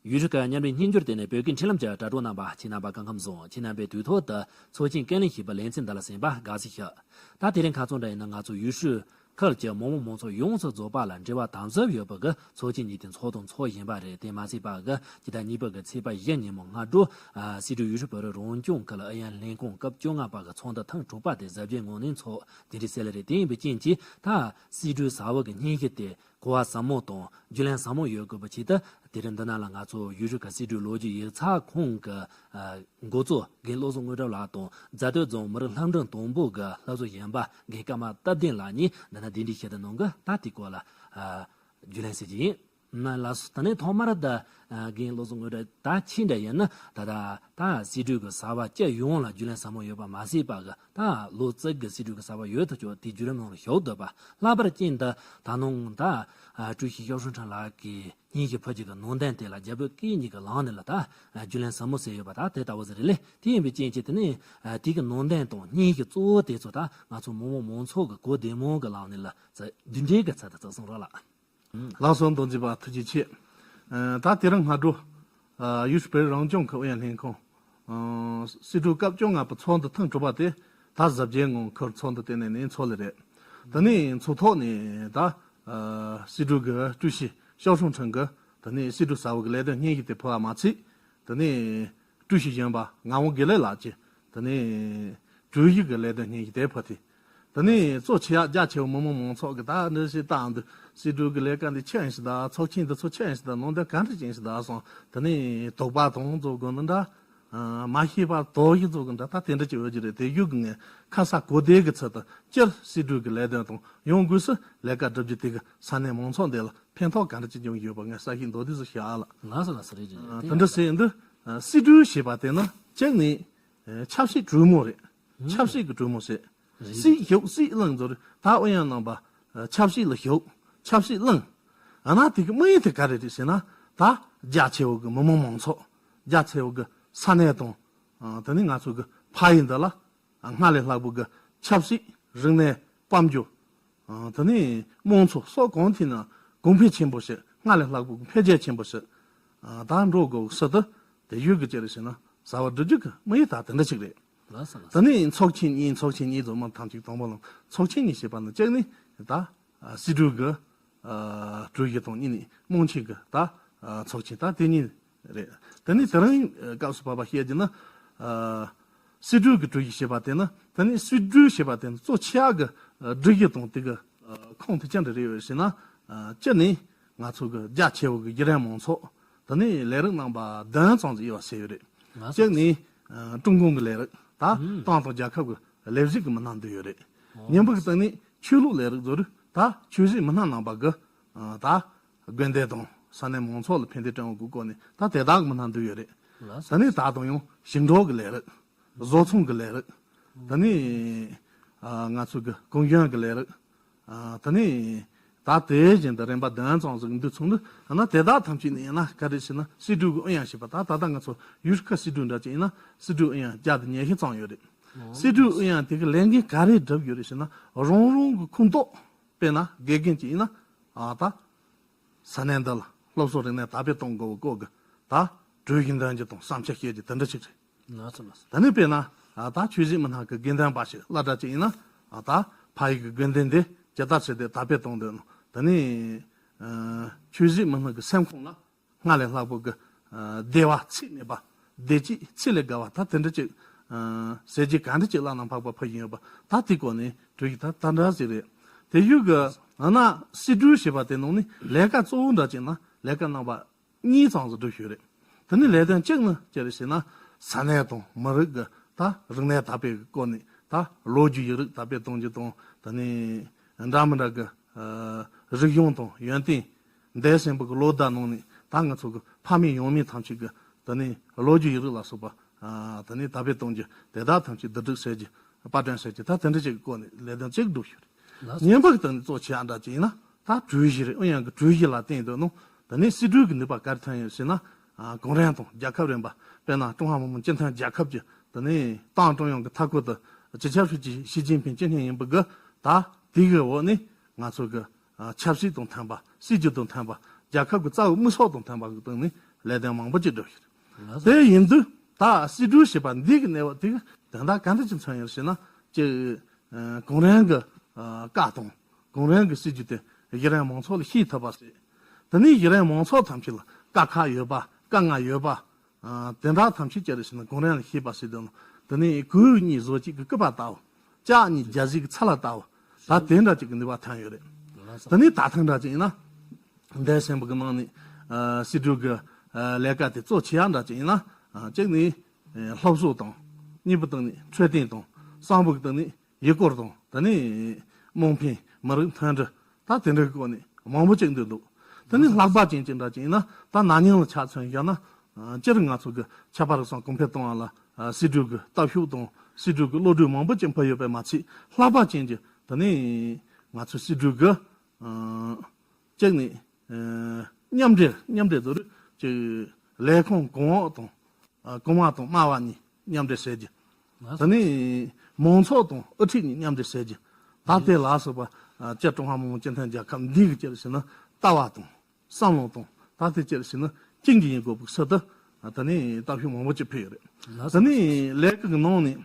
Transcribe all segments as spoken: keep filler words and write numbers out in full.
ཡུལ་ཤུལ་ཁུལ་མཉམ་འབྲེལ་སྙན་ཞུར་བརྟེན་ནས་བོད་སྐད་འཕྲིན་ལམ་གྱི་དྲ་གྲོགས་རྣམ་པ་ཁྱེད་རྣམ་པ་སྐུ་ཁམས་བཟང་། ཁྱེད་རྣམ་པས་དུས་ཐོག་ཏུ་ཚོགས་ཆེན་སྐད་ལེན་ཞུས་པར་ལེ་ཚན་འདི་ལ་གསན་པར་དགའ་བསུ་ཞུ། ད་དེ་རིང་ཁ་སང་འདྲ་ཡིན་ན་ང་ཚོ་ཡུལ་ཤུལ་ཁུལ་གྱི་མི་དམངས་མང་ཚོགས་ཡོངས་སུ་རྫོགས་པ་ལ་འབྲེལ་བ་དམ་ཟབ་ཡོད་པ་གི་ཚོགས་ཆེན་ཉིན་དེ་འཚོགས་དང་འཚོགས་བཞིན་པ་རེད། དེ་མ་ཟད་པ་གི་སྤྱི་ཟླ་གཉིས་པ་གི་ཚེས་པ་བཞི་ཉིན་མོ་སྔ་དྲོ་ཨ་སྲིད་གྲོས་ཡུལ་ཤུལ་བོད་རིགས་རང་སྐྱོང་ཁུལ་ཨུ་ཡོན་ལྷན་ཁང་སྐབས་བཅོ་ལྔ་པ་གི་ཚོགས་འདུ་ཐེངས་དྲུག་པ་དེ་གཟབ་རྒྱས་ངང་ནས་འཚོགས། དེ་འདྲའི་གསལ་ལེ་རེད། དེ་ཡིན་པའི་རྐྱེན་གྱིས་ད་སྲིད་གྲོས་གསར་བ་གི་སྙན་ཞུ་དེ་གོ་བ་ཟབ་མོ་དང་རྒྱུས་ལོན་ཟབ་མོ་ཡོད་དགོས་པ་ཆེད་དུ། དེ་རིང་འདི་ན་ལ་ང་ཚོ་ཡུལ་ཤུལ་ཁུལ་སྲིད་གྲོས་ལོ་རྒྱུས་ཡིག་ཚགས་ཁང་གི་ཨ་འགོ་གཙོ་རྒན་བློ་བཟང་དངོས་གྲུབ་ལགས་དང་རྫ་སྟོད་རྫོང་མི་རིགས་ལྷན་ཁང་དང་པོ་གི་སློབ་གསོ་གཞོན་པ་རྒན་ཀརྨ་སྟོབས་ལྡན་ལགས་གཉིས་འདི་ན་གདན་འདྲེན་ཞུས་ཏེ་གནང་གི། ད་དེའི་སྐོར་ལ་ཨ་རྒྱུས་ལོན་ཞུ་རྒྱུ་ཡིན། ན་ལགས་སོ། ད་ནས་ཐོག་མར་ད་ཨ་རྒན་བློ་བཟང་དངོས་གྲུབ། ད་ཁྱེད་འདྲ་ཡིན་ན་ད་ད་ད་སྲིད་གྲོས་ཀྱི་གསར་པ་སྤྱི་ཡོངས་ལ་རྒྱུས་ལོན་ཟབ་མོ་ཡོད་པ་མ་ཟད་པ་གི་ད་ལོ་གཅིག་གི་སྲིད་གྲོས་ཀྱི་གསར་པ་ཡོད་དུ་ཆོག་དེ་བརྒྱུད་རིམ་ནང་ལ་ཞུགས་འདུག་པ། ལྷག་པར་ཅན་ད་ད་ནང་ད་ཨ་ཀྲུའུ་ཞི་ཞའོ་ཧྲུན་ཁྲང་ལགས་ཀྱིས་སྙན་ཞུ་ཕུལ་རྒྱུ་གི་ནང་དོན་དེ་ལ་རྒྱ་བོད་སྐད་གཉིས་ཀྱི་ལམ་ནས་ལ་ད་ཨ་རྒྱུས་ལོན་ཟབ་མོ་བྱས་ཡོད་པ་ད་དེ་ལྟ་བུ་ཟིག་རེད་ལེ། དེ་ཡིན་པའི་རྐྱེན་གྱིས་དེ་ནས་ཨ་དེ་གི་ནང་དོན་དང་སྙན་ཞུ་གཙོ་བོ་དེ་ཚོ་ད་ང་ཚོ་མི་དམངས་མང་ཚོགས་ཀྱི་གོ་བདེ་མོ་གི་ལམ་ནས་ལ་ཚ་འདི་འདྲའི་གི་ཚད་དུ་བརྩི་སོང་རོགས་ལ། ལགས་སོ། མདོ་འཛིན་པ་ཐུགས་རྗེ་ཆེ། ཨ་ད་དེ་རིང་སྔ་དྲོ་ཨ་ཡུལ་ཤུལ་བོད་རང་སྐྱོང་ཁུལ་ཨུ་ཡོན་ལྷན་ཁང་ཨ་སྲིད་གྲོས་སྐབས་བཅོ་ལྔ་པའི་ཚོགས་འདུ་ཐེངས་དྲུག་པ་དེ་ད་གཟབ་རྒྱས་ངང་ཁུལ་ཚོགས་འདུ་དེ་ནས་ནས་འཚོགས་ལེ་རེད། དེ་ནས་ཚོགས་ཐོག་ནས་ད་ཨ་སྲིད་གྲོས་ཀྱི་ཀྲུའུ་ཞི་ཞའོ་ཧྲུན་ཁྲང་གིས་དེ་ནས་སྲིད་གྲོས་གསར་པ་གི་ལས་དོན་སྙན་ཞུ་དེ་ཕུལ་བ་མ་ཚད། དེ་ནས་ཀྲུའུ་ཞི་གཞོན་པ་ངག་དབང་དགེ་ལེགས་ལགས་ཀྱིས་དེ་ནས་གྲོས་གཞི་གི་ལས་དོན་སྙན་ཞུ་དེ་ཕུལ་ཏེ། དེ་ནས་གཙོ་ཆེ་ཡག་རྒྱ་ཆེ་བ་མི་དམངས་མང་ཚོགས་ཀྱི་ད་འདི་ཞིག་བཏང་འདུག་སྲིད་གྲོས་ཀྱི་ལས་ཀ་འདི་ཆི་ཡིན་ཞིག་ད། ཚོགས་ཆེན་འདི་ཚོ་ཆི་ཡིན་ཞིག་ད། ནང་དོན་ག་འདྲ་ཅིག་ཡིན་ཞིག་ད་སོང་། དེ་ནས་དོགས་པ་དང་ཚོ་དགོས་འདི་འདྲ། ཨ་མ་ཤེས་པ་དོགས་གཞི་ཚོ་གི་འདྲ་ད་དེ་འདྲ་ཅིག་ཡོད་ཀྱི་རེད། དེ་ཡུལ་གྱི་ངས་ཁ་ས་གོ་བདེ་གི་ཚུལ་དུ་སྤྱིར་སྲིད་གྲོས་ཀྱི་ལས་དོན་དང་ཡང་སྒོས་སུ་ལས་ཀ་སྒྲུབ་རྒྱུ་དེ་གི་ས་གནས་མང་ཚོགས་འདི་ལ་ཕན་ཐོགས་ག་འདྲ་ཅིག་འབྱུང་གི་ཡོད་པ་ངས་གསལ་བཤད་མདོར་བསྡུས་སུ་བྱས་ཨ་ལ། ལགས་སོ་ལགས་སོ། རེད་རེད། ཨ་དེ་དེ་འདྲ་ཟེར་འདི་ཨ་སྲིད་གྲོས་ཞེས་པ་དེ་ནི་གཅིག་ནས་ཨ་ཆབ་སྲིད་གྲོས་མོལ་རེད། ཆབ་སྲིད་ཀྱི་གྲོས་མོལ་ཟེར། རེད། སྲིད་ཞུགས་སྲིད་བླངས་ཚོ་རེད། ད་ཨུ་ཡོན་རྣམ་པ་ཨ་ཆབ་སྲིད་ལ་ཞུགས། ཆབ་སྲིད་བླངས། ཨ་ན་དེ་གི་དམིགས་ཡུལ་དེ་ག་རེ་རེད་ཟེར་ན། ད་རྒྱ་ཆེ་བོ་གི་མི་དམངས་མང་ཚོགས། རྒྱ་ཆེ་བོ་གི་ས་གནས་དང་། ཨ་དེ་ནི་ང་ཚོ་གི་ཕ་ཡུལ་འདི་ལ་ཨ་སྔར་ལས་ལྷག་པོ་གི་ཆབ་སྲིད། རིག་གནས། དཔལ་འབྱོར། ཨ་དེ་ནི་དམངས་འཚོ་སོགས་གང་ཐད་ན་གོང་འཕེལ་ཆེན་པོ་ཞིག་སྔར་ལས་ལྷག་པོ་གི་འཕེལ་རྒྱས་ཆེན་པོ་ཞིག་ཨ་ད་འགྲོ་དགོས་སྲིད་དུ་དེ་ཡོད་གི་ཅི་རེད་ཟེར་ན། གསར་བ་སྒྲུབ་རྒྱུ་གི་དམིགས་ཡུལ་ད་དེ་འདྲ་ཅིག་རེད། ལགས་སོ་ལགས་སོ། དེ་ནི་ཚོགས་ཆེན་གཉིས། ཚོགས་ཆེན་གཉིས་ཚོ་མ་ཐམས་ཅད་དང་པོ་ལ་ཚོགས་ཆེན་གཉིས་ཞེས་པ་ནི་གཅིག་ནི་ད་ཨ་སྲིད་གྲོས་ཀྱི་ཨ་གྲོས་གཞི་དང་གཉིས་ནི་དམངས་ཆེན་གྱི་ད་ཨ་ཚོགས་ཆེན་ད་དེ་གཉིས་རེད། དེ་ནི་དེ་རིང་སྐབས་སུ་བབས་པ་བཤད་རྒྱུ་ན། ཨ་སྲིད་གྲོས་ཀྱི་གྲོས་གཞི་ཞེས་པ་དེ་ནི་དེ་ནི་སྲིད་གྲོས་ཞེས་པ་དེ་ནི་གཙོ་ཆེ་བ་གི་ཨ་སྒྲིག་གཞི་དང་དེ་གི་ཨ་ཁུངས་དེ་ཅི་འདྲ་རེད་ཡོད་ཟེར་ན། ཨ་སྤྱིར་ནི་ང་ཚོ་གི་རྒྱ་ཆེ་བོ་གི་བརྒྱུད་རིམ་མང་ཚོགས། དེ་ནི་ལས་རིགས་རྣམ་པ་བདུན་ཙམ་ཞིག་དབྱེ་བ་ཕྱེ་ཡོད་རེད། ང་ཚོ་གཅིག་ནི་ཨ་ཀྲུང་གུང་གི་ལས་རིགས། ད་ཨུམ། ཏང་དང་རྒྱལ་ཁབ་ཀྱི་ལས་བྱེད་ཀྱི་མི་སྣ་འདུས་ཡོད་རེད། ཨོ། གཉིས་པ་གི་སྟེང་ནས་ཆོས་ལུགས་ལས་རིགས་ཚོ་རེད། ད་ཆོས་བྱེད་མི་སྣ་རྣམ་པ་གི་ཨ་ད་དགོན་སྡེ་དང་ས་གནས་མང་ཚོགས་ལ་ཕན་བདེ་བསྐྲུན་དགོས་སྐོར་ནས་ད་དེ་དག་གི་མི་སྣ་འདུས་ཡོད་རེད། ལགས་སོ། ད་ནི་ད་དུང་ཡང་ཞིང་འབྲོག་གི་ལས་རིགས། བཟོ་ཚོང་གི་ལས་རིགས། ད་ནི་ཨ་ང་ཚོ་གི་གུང་གཞོན་གི་ལས་རིགས། ཨ་ད་ནི་ད་དེ་བཞིན་དུ་རིམ་པ་བདུན་ཙམ་ཞིག་འདུས་ཚོགས་འདུ། ཨ་ན་དེ་དག་ཐམས་ཅད་ནི་ཡིན་ན་ག་རེ་ཟེར་ན། སྲིད་གྲོས་ཀྱི་ཨུ་ཡོན་ཞེས་པ། ད་ད་ལྟ་ང་ཚོ་ཡུལ་ཁ་སྲིད་གྲོས་འདྲ་ཅིག་ཡིན་ན་སྲིད་གྲོས་ཨུ་ཡོན་བརྒྱ་དང་ཉི་ཤུ་ཙམ་ཡོད་རེད། ཨོ། སྲིད་གྲོས་ཨུ་ཡོན་དེ་གི་ལས་འགན་ག་རེ་སྒྲུབ་ཡོད་རེད་ཟེར་ན། རང་རང་གི་ཁོངས་གཏོགས། དཔེར་ན་དགེ་རྒན་ཅིག་ཡིན་ན། ཨ་ད་ས་གནས་འདི་ལ་སློབ་གསོ་རིག་གནས་དར་སྤེལ་གཏོང་དགོས་པའི་སྐོར་གྱི་ད་གྲོས་གཞི་འདོན་རྒྱུ་དང་བསམ་འཆར་བཤད་རྒྱུ་དེ་འདྲ་ཞིག་རེད། ལགས་སོ་ལགས་སོ། ད་ནི་དཔེར་ན་ཨ་ད་ཆོས་བྱེད་མི་སྣ་གི་དགེ་འདུན་པ་ཞིག་སློབ་གྲྭ་ཅིག་ཡིན་ན། ཨ་ད་ཕ་ཡུལ་གྱི་དགོན་སྡེ་འདི་ཇི་ལྟར་བྱས་ཏེ་དར་སྤེལ་གཏོང་འདོད་ནོ། ད་ནི་ཨ་ཆོས་བྱེད་མི་སྣ་གི་སེམས་ཁོང་ལ་སྔར་ལས་ལྷག་པོ་གི་ཨ་བདེ་བ་ཚད་མེད་པ། བདེ་སྐྱིད་ཚད་ལས་བརྒལ་བ་ད་དེ་འདྲ་ཅིག་ཨ་ཟེར་རྒྱུ་ག་འདྲ་ཅིག་བླ་ན་མེད་པ་ཕུལ་བཞིན་ཡོད་པ། ད་དེ་སྐོར་ནས་གྲོས་གཞི་ད་ད་འདྲ་ཞིག་རེད། དེ་ཡུལ་གྱི་ཨ་ན་སྲིད་གྲོས་ཞེས་པ་དེ་ནང་ནས་ལས་ཀ་གཙོ་བོ་འདྲ་ཅིག་ན་ལས་ཀ་རྣམ་པ་གཉིས་ཙམ་ཞིག་སྒྲུབ་ཞུས་རེད། དེ་ནི་ལས་དོན་གཅིག་ནི་ཅི་རེད་ཟེར་ན། ས་གནས་དང་མི་རིགས་ཀྱི་ད་རིག་གནས་དར་སྤེལ་གྱི་སྐོར་ནས་ད་ལོ་རྒྱུས་ཡིག་རིགས་དར་སྤེལ་གཏོང་རྒྱུ་དང་། དེ་ནས་འདྲ་མི་འདྲ་གི་ཨ་རིག་གཞུང་དང་ཡོན་ཏན་འདས་ཟིན་པ་གི་ལོ་ཟླ་ནང་ནས་ད་ང་ཚོ་གི་ཕ་མེས་ཡང་མེས་ཐམས་ཅད་ཀྱི་དེ་ནས་ལོ་རྒྱུས་ཡིག་རིགས་ལ་སོགས་པ་ཨ་དེ་ནས་དར་སྤེལ་གཏོང་རྒྱུ་དེ་དག་ཐམས་ཅད་བསྡུ་སྒྲིག་བྱེད་རྒྱུ། པར་སྐྲུན་བྱེད་རྒྱུ། ད་དེ་འདྲ་ཅིག་གི་སྐོར་ནས་ལས་དོན་གཅིག་སྒྲུབ་ཞུས་རེད། ལགས་སོ། གཉིས་པ་གི་སྟེང་ནས་གཙོ་ཆེ་ཨ་འདྲ་ཅིག་ཡིན་ན་ད་གྲོས་གཞི་རེད། ཨུ་ཡོན་གྱི་གྲོས་གཞི་ལ་བརྟེན་འདུག་ནོ། དེ་ནས་སྲིད་གྲོས་ཀྱི་ནུས་པ་ག་རེ་ཐོན་ཡོད་ཟེར་ན། ཨ་གུང་ཁྲན་དང་རྒྱལ་ཁབ་རིམ་པ། དཔེར་ན་ཀྲུང་ཧྭ་མི་དམངས་སྤྱི་མཐུན་རྒྱལ་ཁབ་ཀྱི་དེ་ནས་ཏང་ཀྲུང་དབྱང་གི་མཐའ་འཁོར་དུ་སྤྱི་ཁྱབ་ཧྲུའུ་ཅི་ཞི་ཅིན་ཕིང་སྤྱི་སྙན་ཡིན་པ་གི་ད་དེ་གི་འོག་ནས་ང་ཚོ་གི་ཨ་ཆབ་སྲིད་དང་མཐུན་པ། སྲིད་ཇུས་དང་མཐུན་པ། རྒྱལ་ཁབ་ཀྱི་རྩ་བའི་དམིགས་ཚད་དང་མཐུན་པ་གི་སྟེང་ནས་ ལས་དོན་མང་པོ་ཅིག་བསྒྲུབས་ཡོད། དེ་ཡིན་དུས་ད་སི་ཏུ་ཞེས་པ་འདི་གི་གནས་བབ་དེ་གི་དོན་དག་ག་འདྲ་ཅིག་མཚོན་ཡོད་ཟེར་ན། ཅིག་ཨ་གུང་རིང་གི་ཨ་བཀའ་དང་གུང་རིང་གི་སྲིད་ཇུས་དེ་གཞི་རིམ་མང་ཚོགས་ལ་ཤེས་ཐུབ་པ་ཟེར། དེ་ནས་གཞི་རིམ་མང་ཚོགས་ཐམས་ཅད་ལ་དཀའ་ཁག་ཡོད་པ། དཀའ་ངལ་ཡོད་པ། ཨ་དེ་འདྲ་ཐམས་ཅད་ཅི་རེད་ཟེར་ན་གུང་རིང་ལ་ཤེས་པ་ཟེར་དུས་ནི། དེ་ནས་གོས་གཉིས་བཟོ་བཅོས་ཀྱི་སྐུད་པ་ལྟ་བུ། ལྕགས་གཉིས་རྒྱ་གཟུགས་ཀྱི་ཚ་ལ་ལྟ་བུ། ད་དེ་འདྲ་ཅིག་གི་ནུས་པ་ཐོན་ཡོད་རེད། དེ་ནས་ད་ཐེངས་འདྲ་ཅིག་ཡིན་ན། འདས་ཟིན་པ་གི་ནང་ནས་ཨ་སི་ཏུ་གི་ཨ་ལས་ཀ་དེ་གཙོ་ཆེ་ཡག་འདྲ་ཅིག་ཡིན་ན། ཨ་གཅིག་ནས་ཨ་སློབ་གསོ་དང་། གཉིས་པ་དེ་ནས་འཕྲོད་བསྟེན་དང་། གསུམ་པ་གི་དེ་ནས་ཡུལ་སྐོར་དང་། དེ་ནས་དམངས་ཕན་མི་རིགས་མཐུན་སྒྲིལ། ད་དེ་འདྲའི་སྒོ་ནས་མང་པོ་ཅིག་འདུས་འདུག་དེ་ནས་ལྷག་པ་ཅན་གྱི་འདྲ་ཅིག་ཡིན་ན། ད་ན་ནིང་ལ་ཆ་མཚོན་བཞག་ན། ཨ་སྤྱིར་ང་ཚོ་གི་ཁྱད་པར་སོགས་གོང་འཕེལ་གཏོང་བ་ལ་ཨ་སི་ཏུ་གི་སྟོབས་ཤུགས་དང་། སི་ཏུ་གི་བློ་གྲོས་མང་པོ་ཅིག་འཕེལ་ཡོད་པས་མ་ཚད། ལྷག་པ་ཅན་གྱི་དེ་ནས་ང་ཚོ་སི་ཏུ་གི་ཨ་གཅིག་ནས་ཨ་མཉམ་འབྲེལ། མཉམ་འབྲེལ་ཟེར་རུ་ཅིག་ལས་ཁུངས་གོང་འོག་དང་། ཨ་གོང་མ་དང་དམའ་བ་གཉིས་མཉམ་འབྲེལ་བྱེད་རྒྱུ། དེ་ནས་མང་ཚོགས་དང་དབུ་ཁྲིད་གཉིས་མཉམ་འབྲེལ་བྱེད་རྒྱུ། ད་ལྟའི་ལ་སོགས་པ་ཨ་སྤྱིར་ཀྲུང་ཧྭ་མི་དམངས་སྤྱི་མཐུན་རྒྱལ་ཁབ་འདི་གི་ཅི་རེད་ཟེར་ན་ལྟ་བ་དང་བསམ་བློ་དང་། ད་ལྟའི་ཅི་རེད་ཟེར་ན་ཅིག་གི་ཡིན་དགོས་པའི་ཚུལ་དུ། ཨ་དེ་ནས་སྟོབས་ཤུགས་མང་པོ་ཅིག་འཕེལ་ཡོད་རེད། དེ་ནས་ལས་ཀ་གི་ནང་ནས་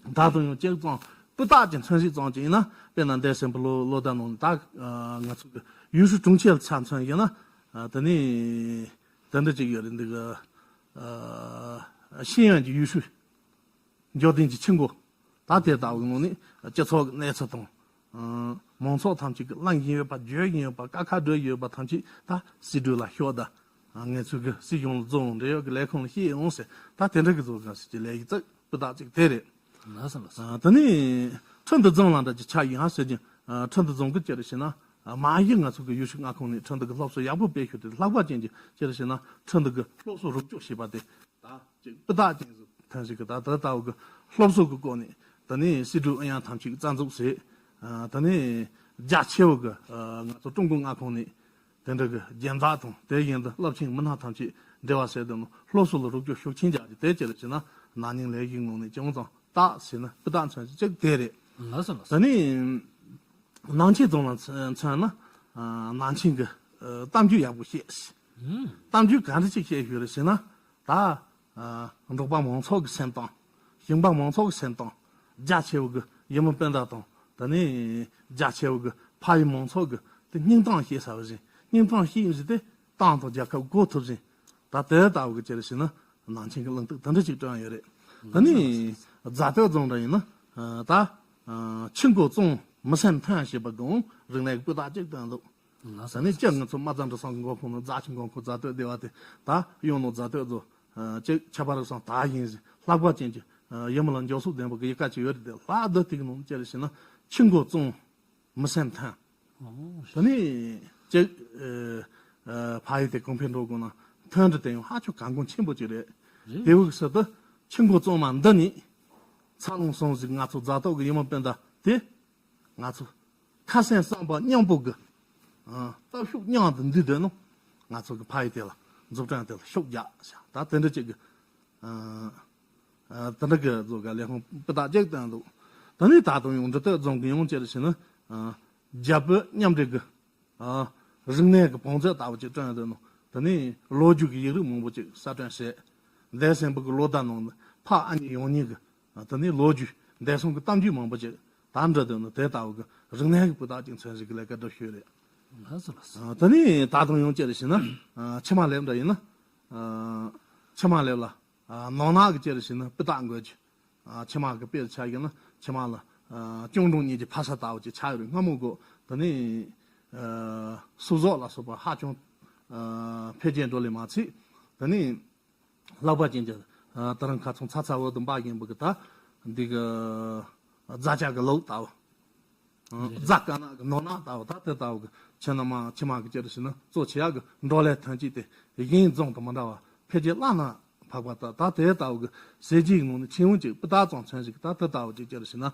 ད་དུང་ཡང་ཅིག་ཙམ་སྤུས་དག་ཅིག་མཚོན་བྱེད་ཙམ་ཅིག་ཡིན་ན། དཔེར་ན་འདས་ཟིན་པའི་ལོ་ལོ་ཟླ་ནང་ནས་ད་ཨ་ང་ཚོ་གི་ཡུས་ཧྲུའུ་གྲོང་ཁྱེར་ཆ་མཚོན་བྱས་ན། ཨ་དེ་ནས་དེ་འདྲ་ཅིག་ཡོད་རེད། འདི་གི་ཨ་ཤེས་ཡོན་གྱི་ཡུས་ཧྲུའུ། འབྱོར་ལྡན་གྱི་ཆུ་མགོ། ད་དེ་ལྟ་བུའི་ནང་ནས་སྤྱི་ཚོགས་ཀྱི་གནས་ཚུལ་དང་། ཨ་མང་ཚོགས་ཐམས་ཅད་ཀྱིས་གླེང་བཞིན་ཡོད་པ། བརྗོད་བཞིན་ཡོད་པ། དཀའ་ཁག་སྒྲུབ་བཞིན་ཡོད་པ་ཐམས་ཅད་ད་སྲིད་གྲོས་ལ་ཤོག་ད། ཨ་ངེད་ཚོའི་གི་སྲིད་གཞུང་ལ་རྫོང་འབྲེལ་ཡོད་ཀྱི་ལས་ཁུངས་ལ་བཤད་ཡོང་ཟེར། ད་དེ་འདྲ་གི་བཟོ་ག་ཟེར་གྱི་ལས་ཀྱི་ཙག་སྤུས་དག་ཅིག་དེ་རེད། ལགས་སོ་ལགས་སོ། ཨ་དེ་ནས་ཁྲི་འདུ་རྫོང་ལ་འདྲ་ཅིག་ཆགས་ཡིན་ཧ་ཟེར་གྱི། ཨ་ཁྲི་འདུ་རྫོང་གི་ཅི་རེད་ཟེར་ན། ཨ་མ་གཞི་ང་ཚོ་གི་ཡུས་ཧྲུའུ་མངའ་ཁོངས་ནས་ཁྲི་འདུ་གི་སློབ་གསོ་ཡག་པོ་སྤེལ་ཤོག་དེ་ལྷག་པ་ཅན་གྱི་ཅི་རེད་ཟེར་ན་ཁྲི་འདུ་གི་སློབ་གསོ་རོགས་སྐྱོར་བྱེད་པ་དེ། ད་ཅིག་སྤུས་དག་ཅན་ཟིག་ཐོན་ཞིག་གི། ད་ད་ལྟ་བུ་གི་སློབ་གསོ་གི་སྐོར་ནས་དེ་ནས་སྲིད་གྲོས་ཨུ་ཡོན་ཐམས་ཅད་རྩ་འཛུགས་བྱས། ཨ་དེ་ནས་རྒྱ་ཆེ་བོ་གི་ཨ་ང་ཚོ་ཀྲུང་གོ་མངའ་ཁོངས་ནས་དེ་འདྲ་གི་རྒྱལ་ཚབ་དང་དེ་བཞིན་དུ་རླབས་ཆེན་མི་སྣ་ཐམས་ཅད་འབྲེལ་བ་བྱས་དུས་ནི་སློབ་གསོ་ལ་རོགས་སྐྱོར་ཤུགས་ཆེན་རྒྱག་རྒྱུ་དེ་ཅི་རེད་ཟེར་ན། ན་ནིང་ལས་ཀའི་ནང་ནས་ཅུང་ཙམ་བཏགས་ཟེར་ན་སྤུས་དག་མཚོན་ཅིག་དེ་རེད། ལགས་སོ་ལགས་སོ། དེ་ནས་ནང་ཆེན་རྫོང་ལ་མཚོན་མཚོན་ན། ཨ་ནང་ཆེན་གི་ཨ་གཏམ་རྒྱུད་ཡག་པོ་བཤད། ཨུམ། གཏམ་རྒྱུད་ག་འདྲ་ཅིག་བཤད་ཞུས་རེད་ཟེར་ན། ད་ཨ་འབྲོག་པ་མང་ཚོགས་ཀྱི་སེམས་གཏམ། ཞིང་པ་མང་ཚོགས་ཀྱི་སེམས་གཏམ། རྒྱ་ཆེ་བོ་གི་ཡུལ་མི་སྤུན་ཟླ་དང་། དེ་ནས་རྒྱ་ཆེ་བོ་གི་ཕ་ཡུལ་མང་ཚོགས་ཀྱི་དེ་སྙིང་གཏམ་བཤད་ས་བཞིན། སྙིང་གཏམ་བཤད་ཡོང་ཟིག་དེ་ཏང་དང་རྒྱལ་ཁབ་གོ་ཐུབ་ཟིན། ད་དེ་ལྟ་བུ་གི་ཅི་རེད་ཟེར་ན་ནང་ཆེན་གྱི་གླེང་སྟེགས་དེ་འདྲ་ཅིག་བསྐྲུན་ཡོད་རེད། དེ་ནས་རྫ་སྟོད་རྫོང་འདྲ་ཡིན་ན། ཨ་ད་ཨ་ཆུ་མགོ་བཙོང་མི་སེམས་ཐོན་ཞེས་པ་གི་རིག་གནས་ཀྱི་སྤུས་དག་ཅིག་བཏོན་འདུག་ལགས་སོ། ད་ནི་སྤྱིར་ང་ཚོ་མ་རྩ་འགྲོ་སོང་གི་མགོ་ཁུངས་ནི་རྫ་ཆུ་མགོ་ཁུངས་རྫ་སྟོད་སྡེ་བ་དེ། ད་ཡོང་ནོ་རྫ་སྟོད་རྫོང་ཨ་ཅིག་ཁྱད་པར་སོང་ད་ཡིན་ཟིན། ལྷག་པ་ཅན་གྱི་ཨ་ཡུལ་མི་ལ་འཇོག་སུ་ལྡན་པ་གི་ཡི་ག་ཅིག་ཡོད་རེད་དེ། ལྷག་བསྡུ་དེ་གི་ནང་ཅི་རེད་ཟེར་ན་ཆུ་མགོ་བཙོང་མི་སེམས་ཐོན། ཨོ། དེ་ནས་ཅིག་ཨ་ཨ་ཕ་ཡུལ་དེ་གོང་འཕེལ་འགྲོ་དགོས་ན་མཐུན་སྒྲིལ་དེ་ཡང་ཧ་ཅང་གལ་འགངས་ཆེན་པོ་ཅིག་རེད། རེད། དེ་བུ་གི་ཟེར་དུས་ཆུ་མགོ་བཙོང་མ་འདི་ནི་འཚར་ལོངས་སོང་ཟིག་ང་ཚོ་རྫ་སྟོད་ཀྱི་ཡུལ་མི་སྤུན་ཟླ་དེ། ང་ཚོ་ཁ་སེམས་བསམ་པ་མཉམ་པོ་གི་ཨ་སྟོབས་ཤུགས་མཉམ་དུ་འདུས་དོན་ནོ། ང་ཚོ་གི་ཕ་ཡུལ་དེ་ལ་འཛུགས་སྐྲུན་དེ་ལ་ཤུགས་རྒྱག་བྱ། ད་དེ་འདྲ་ཅིག་གི་ཨ་ཨ་དེ་འདྲ་གི་བཟོ་ག་ལས་ཁུངས་སྤུས་དག་ཅིག་བཏོན་འདུག་ད་ནི་ད་དུང་ཡང་འབྲི་སྟོད་རྫོང་གི་ཡང་ཅི་རེད་ཟེར་ན། ཨ་རྒྱ་བོད་མཉམ་འབྲེལ་གི་ཨ་རིག་གནས་ཀྱི་བང་མཛོད་ལྟ་བུ་ཅིག་བསྐྲུན་ཡོད་དོ་ནོ། དེ་ནས་ལོ་རྒྱུས་ཀྱི་ཡིག་རིགས་མང་པོ་ཅིག་གསར་སྐྲུན་བྱས། འདས་ཟིན་པའི་གི་ལོ་ཟླ་ནང་ཕ་ཨ་མྱེས་ཡང་མྱེས་ཀྱི་ཨ་དེ་ནས་ལོ་རྒྱུས་འདས་སོང་གི་གཏམ་རྒྱུད་མང་པོ་ཅིག་ད་འབྲི་དོ་ནོ། དེ་ལྟ་བུ་གི་རིག་གནས་ཀྱི་སྤུས་དག་ཅིག་མཚོན་བྱེད་ཀྱི་ལས་ཀ་སྒྲུབ་ཤོས་རེད། ལགས་སོ་ལགས་སོ། ཨ་དེ་ནས་ད་དུང་ཡང་ཅི་རེད་ཟེར་ན། ཨ་ཕྱི་མ་ལེབ་འདྲ་ཡིན་ན། ཨ་ཕྱི་མ་ལེབ་ལ་ཨ་ནང་ནག་གི་ཅི་རེད་ཟེར་ན་སྤུས་དག་འགོད་རྒྱུ། ཨ་ཕྱི་མ་གི་དཔེར་ཆ་བཞག་ན་ཕྱི་མ་ལ་ཨ་སྐྱོང་གྲོང་གཉིས་ཀྱི་ཕ་ས་ལྟ་བུ་ཅིག་ཆགས་ཡོད་རེད། སྔ་མོ་གོ་དེ་ནས་ཨ་སུ་ཟོག་ལ་སོགས་པ་ཧ་ཅང་ཨ་འཕེལ་རྒྱས་འགྲོ་ལས་མ་ཚད། དེ་ནས་ལྷག་པ་ཅན་གྱི་ཨ་ད་རང་ཁ་ཚང་ཚ་ཚ་བོ་དུ་འབའ་ཡིན་པ་གི་ད་འདི་གི་རྫ་ཆུ་གི་ལུག་ལྟ་བུ། རྫ་དཀར་ནག་གི་ནོར་ནག་ལྟ་བུ། ད་དེ་ལྟ་བུ་གི་ཕྱི་ནང་མ་ཕྱི་མ་གི་ཅི་རེད་ཟེར་ན་གཙོ་ཆེ་ཡག་གི་འབྲོག་ལས་ཐོན་སྐྱེད་དེ་གཞན་རྫོང་དང་མི་འདྲ་བ་འཕེལ་རྒྱས་བླ་ན་འཕགས་པ་ད་ད་དེ་ལྟ་བུ་གི་ཟས་བཅུད་ནང་ནས་ཆེ་བོ་ཅིག་སྤུས་དག་ཙམ་མཚོན་ཞིག་ད་དེ་ལྟ་བུ་ཅིག་ཅི་རེད་ཟེར་ན་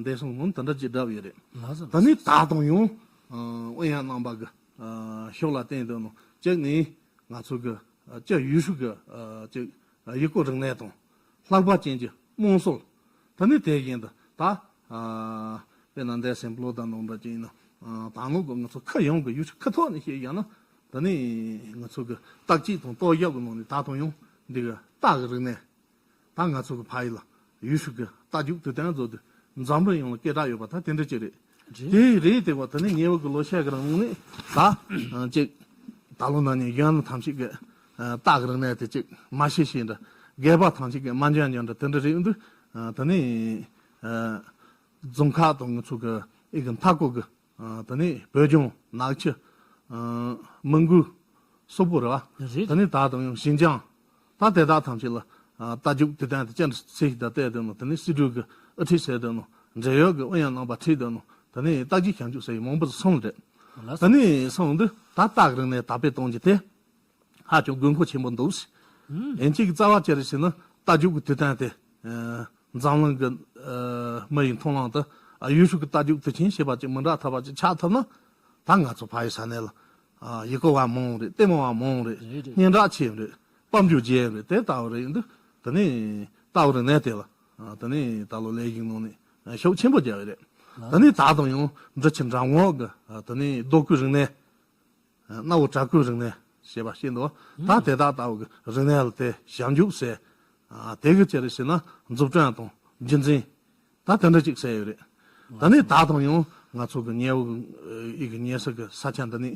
འདས་སོང་ནང་དེ་འདྲ་ཅིག་བསྒྲུབས་ཡོད་རེད། ལགས་སོ། ད་ནི་ད་དུང་ཡང་ཨུ་ཡོན་རྣམ་པ་གི་ཤུགས་ལ་བརྟེན་དུ་ནང་གཅིག་ནི་ང་ཚོ་གི་ཅི་ཡུལ་ཤུལ་གི་ཅིག་ཡུལ་སྐོར་རིག་གནས་དང་། ལྷག་པ་ཅན་གྱི་དམངས་སྲོལ། ད་ནི་དེ་བཞིན་དུ་ད་ཨ་དཔེར་ན་འདས་ཟིན་པའི་ལོ་ཟླ་ནང་འདྲ་ཅིག་ཡིན་ན། ཨ་ད་ནང་གི་ང་ཚོ་ཁུལ་ཡོངས་ཀྱི་ཡུལ་ཤུལ་ཁུལ་ཐོག་ནས་བཤད་ཡང་ན་ དེ་ནས་ང་ཚོ་གི་བརྟག་དཔྱད་དང་རྟོག་ཞིབ་གི་ནང་ནས་ད་དུང་ཡང་འདི་གི་རྟ་གི་རིག་གནས། ད་ང་ཚོ་གི་ཕ་ཡུལ་ལ་ཡུལ་ཤུལ་གི་རྟ་རྒྱུག་དུས་སྟོན་བཟོ་དུས་འཛམ་བུ་གླིང་ལ་སྐད་གྲགས་ཡོད་པ་ད་དེ་འདྲ་ཅིག་རེད། རེད། དེ་རེད་དེ་བ་དེ་ནས་ཉེ་བའི་གི་ལོ་ཤས་གི་རིང་ནས་ད་ཅིག་ད་ལོ་ན་ནས་གཞོན་ནུ་ཐམས་ཅད་གི་རྟ་གི་རིག་གནས་དེ་ཅིག་མ་ཤེས་ཤེས་འདྲ། རྒས་པ་ཐམས་ཅད་གི་མ་འཇོན་འཇོན་འདྲ་དེ་འདྲ་རེད་འདུག་དེ་ནས་རྫོང་ཁག་དང་ང་ཚོ་གི་ཨི་གི་མཐའ་སྐོར་གི་ཨ། དེ་ནས་བོད་ལྗོངས། ནག་ཆུ། ཨ། མོན་གྷོ། སོག་པོ་རེད་བ། རེད། དེ་ནས་ད་དུང་ཡང་ཞིན་ཅང་། ད་དེ་དག་ཐམས་ཅད་ལ། ཨ། རྟ་རྒྱུག་དུས་སྟོན་དེ་ཅི་འདྲ་ཚེ་ཞིག་ད་བལྟས་དོན་ནོ། དེ་ནས་སྲིད་གྲོས་ཀྱི་དབུ་ཁྲིད་ཟེར་དོན་ནོ། འབྲེལ་ཡོད་ཀྱི་ཨུ་ཡོན་རྣམ་པ་ཁྲིད་དོན་ནོ། དེ་ནས་རྟ་རྒྱུག་ཞབས་ཞུ་ཟེར་ཡི་མང་པོ་སོང་རེད། ལགས་སོ། དེ་ནས་སོང་དུས་ད་རྟ་གི་རིག་གནས་དར་སྤེལ་གཏོང་རྒྱུ་དེ། ཧ་ཅང་དགོས་མཁོ་ཆེན་པོ་འདུག་ཨུམ། ཨིན་ཅིག་རྩ་བ་ཅི་རེད་ཟེར་ན་རྟ་རྒྱུག་གི་དུས་སྟོན་དེ། ཨ། འཛམ་གླིང་གི། ཨ། མི་ཡི་མཐོང་ལམ་དུ། ཨ། ཡུལ་ཤུལ་གྱི་རྟ་རྒྱུག་དུས་ཆེན་ཞེས་པ་ཅིག་མི་འདྲ་ཐུབ་པ་ཅིག་ཆགས་ཐུབ་ན། ད་ང་ཚོ་ཕ་ཡུལ་ས་གནས་ལ། ཨ། ཡུལ་སྐོར་བ་མང་རེད། ལྟད་མོ་བ་མང་རེད། རེད་རེད། སྙན་གྲགས་ཆེ་རེད། དཔལ་འབྱོར་རྒྱས་རེད། དེ་ལྟ་བུ་རེད་འདུག་དེ་ནས་ལྟ་བུ་རེད་ནས་དེ་ལ། ཨ། དེ་ནས་ད་ལོ་ལས་ཡིག་ནང་ནས་ཤུགས་ཆེན་པོ་རྒྱག་གི་རེད། དེ་ནས་ད་དུང་ཡང་འབྲི་ཆུ་འགྲམ་ངོགས་ཀྱི། ཨ། དེ་ནས་རྡོ་བརྐོས་རིག་གནས། གནའ་བོ་བྲག་བརྐོས་རིག་གནས་ཞེས་པ་ཞིག་འདུག་ད་དེ་དག་ལྟ་བུ་གི་རིག་གནས་ལ་དེ་ཞབས་འཇུག་ཟེར། ཨ། དེ་གི་ཅི་རེད་ཟེར་ན་འཛུགས་སྐྲུན་དང་རྒྱུན་འཛིན། ད་དེ་འདྲ་ཅིག་ཟེར་ཡོད་རེད། ད་ནི་ད་དུང་ཡང་ང་ཚོ་གི་ཉེ་བོ་གི་ཨི་གི་ཉེ་ས་གི་ས་ཆ་འདི་ནི་